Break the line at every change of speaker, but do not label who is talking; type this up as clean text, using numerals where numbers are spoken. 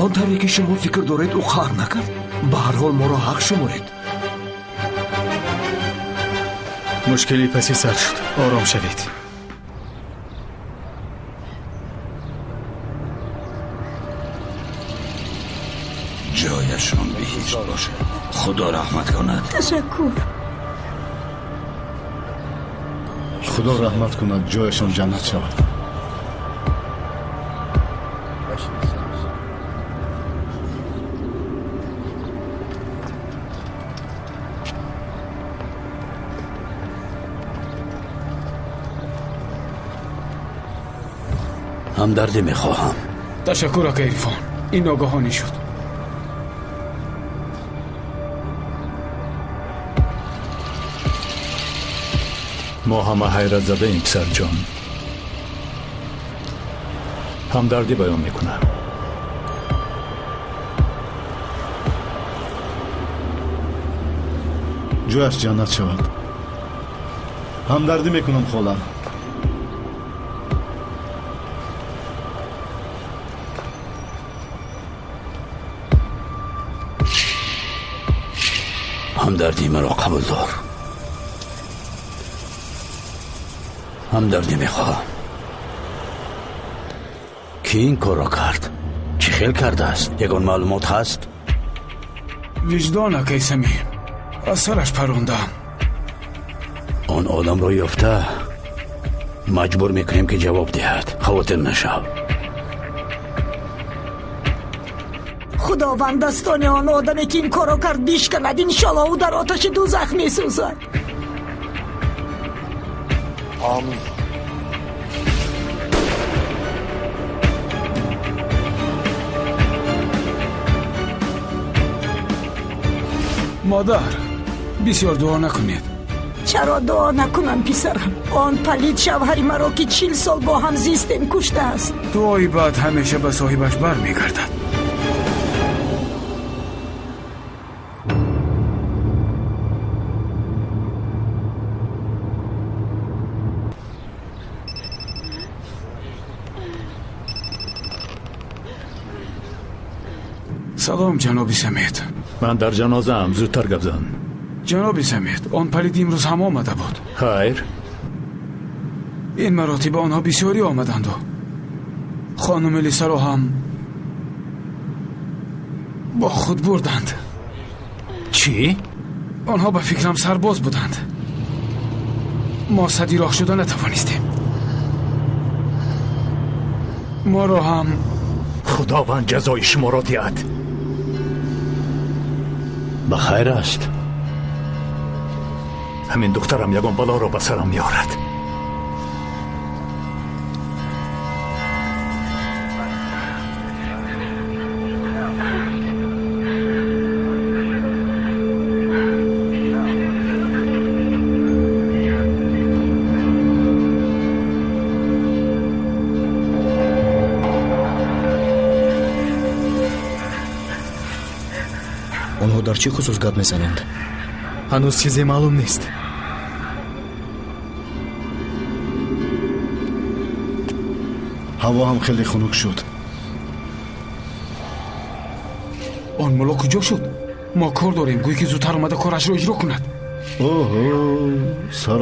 Он тавре ки шумо фикр доред, ӯ қаҳр накард. Ба ҳар ҳол моро ҳақ шуморед.
Мушкилӣ паси сар шуд. Ором шавед.
Ҷояшон биҳишт бошад. Худо раҳмат кунад.
Ташаккур.
Худо раҳмат кунад, ҷояшон ҷаннат шавад.
Ҳамдардӣ мехоҳам.
Ташаккур, ака Ирфон. Ин огаҳонӣ шуд.
Мо ҳама ҳайрат задаем, писарҷон. Ҳамдардӣ баён мекунам.
Ҷояш ҷаннат шавад. Ҳамдардӣ мекунам, хола.
Ҳамдардии маро қабул дор. Ҳамдардӣ мехоҳам. Ки ин корро кард? Чӣ хел кардааст? Ягон маълумот ҳаст?
Виҷдон, акай Самим. Аз сараш парондам.
Он одамро ёфта маҷбур мекунем, ки ҷавоб диҳад. Хавотир нашав.
Худованд дастони он одаме ки ин корро кард бишканад. Иншолло ӯ дар оташи дӯзах месӯзад.
Омин.
Модар, бисёр дуо накунед.
Чаро дуо накунам, писарам? Он палид шавҳари маро, ки 40 сол бо ҳам зистем, куштааст.
Дуои бад ҳамеша ба соҳибаш бармегардад. Салом, ҷаноби Самед.
Ман дар ҷанозаам, зудтар гап зан.
Ҷаноби Самед, он палид имрӯз ҳам омада буд.
Хайр.
Ин маротиба онҳо бисёрӣ омаданду. Хонуми Лисаро ҳам бо худ бурданд.
Чӣ?
Онҳо ба фикрам сарбоз буданд. Мо сади роҳ шуда натавонистем. Моро ҳам
Худованд ҷазои шуморо диҳад.
Ба хайр аст.
Ҳамин духтарам ягон балоро ба сарам меорад.
Онҳо дар чӣ хусус гап мезананд?
Ҳанӯз чизе маълум нест.
Ҳаво ҳам хеле хунук шуд.
Он мулло куҷо шуд? Мо кор дорем, гӯй ки зудтар омада корашро иҷро кунад.
Оҳо, сар